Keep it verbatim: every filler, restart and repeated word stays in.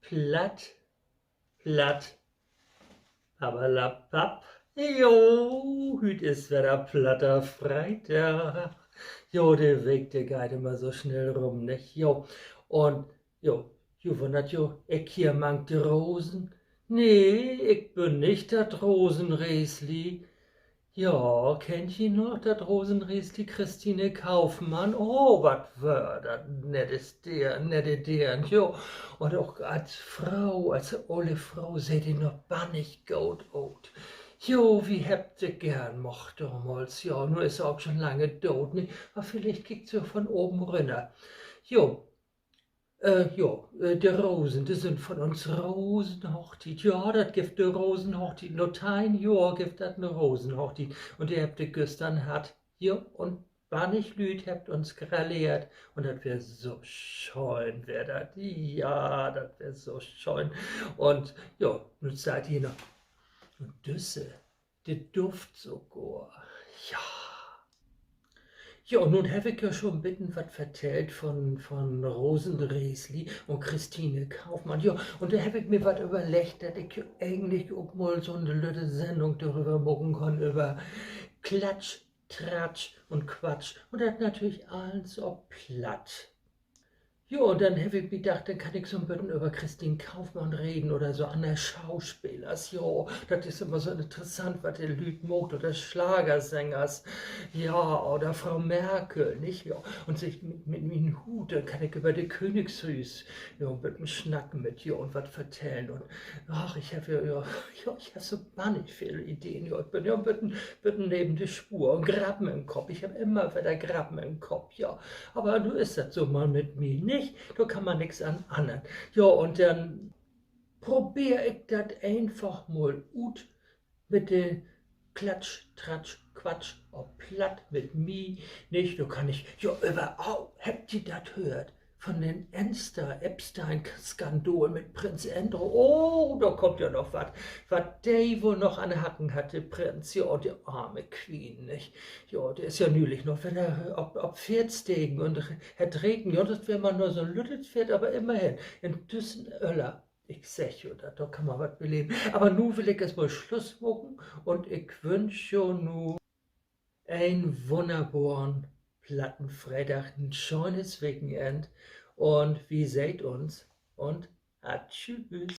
Platt, platt, papperlapapp. Jo, hüüt is wedder platter Freedag. Jo, de Week, de geiht immer so snell rum, nich? Jo, un, jo, ji wunnert jo, ik hier mank de Rosen? Nee, ik bün nich dat Rosenreesli. Ja, kennt ji noch dat Rosenreesli Christine Kaufmann? Oh, wat weer dat nette Deern, nette Deern, jo. Un ok as Fro, as ole Fro, seht de noch bannig goot ut. Jo, wi hebbt se geern mocht domals, ja. Nu is se ok schon lange doot, ne? Aver villicht kiekt se von baven rünner. Jo, äh, jo, äh, de Rosen, de sünd von uns Rosenhochtiet. Ja, dat gifft de Rosenhochtiet. Na teihn Johr gifft dat en Rosenhochtiet. Un de hebbt wi güstern hatt. Jo, un bannig Lüüd hebbt uns graleert. Un dat weer so schöön, weer dat. Ja, dat weer so schöön. Un, jo, nu steiht hier noch. Un düsse, de dufft sogor. Ja. Jo, nu heff ik ja schon beten wat vertellt von, von Rosenreesli un Christine Kaufmann. Jo, un dor heff ik mi wat överleggt, dat ik egentlich ok mal so 'n lütte Sendung doröver maken kann, över Klatsch, Tratsch un Quatsch. Un dat natürlich allens op Platt. Jo, un denn heff ik mi dacht, denn kann ik so 'n beten över Christine Kaufmann reden oder so anner Schauspelers. Jo, dat is immer so interessant, wat de Lüüd maakt, oder Slagersängers. Ja, oder Fro Merkel, nich? Jo, un sik mit, mit mien Huut, denn kann ik över de Königshüüs, jo, 'n beten snacken mit jo un wat vertellen. Un, ach, ik heff ja, ja, ja, ik heff so bannig veel Ideen. Jo, ik bün ja 'n beten, beten neven de Spoor un Grappen in Kopp. Ik heff immer wedder Grappen in Kopp, ja. Aver nu is dat so mal mit mi, nich? Dor kann man nix an ännern. Ja, un denn probeer ik dat eenfach mal ut mit de Klatsch, Tratsch, Quatsch op Platt mit mi, nich? Dor kann ik, ja, överall, hebbt ji dat höört? Von den Enster-Epstein-Skandal mit Prinz Andrew. Oh, dor kummt ja noch wat. Wat de woll noch an de Hacken hett, de Prinz. Ja, un de arme Queen, nich? Ja, de is ja nülich noch wedder op, op Peerd stegen un hett reden. Ja, dat weer man nur so 'n lüttet Peerd, aver immerhen. In düssen Öller. Ik segg jo dat, dor kann man wat beleven. Aver nu will ik eerst mal Sluss maken un ik wünsch jo nu en wunnerboren platten Freedag, en schönes Wekenenn un wi seht uns un, ah, tschüüs.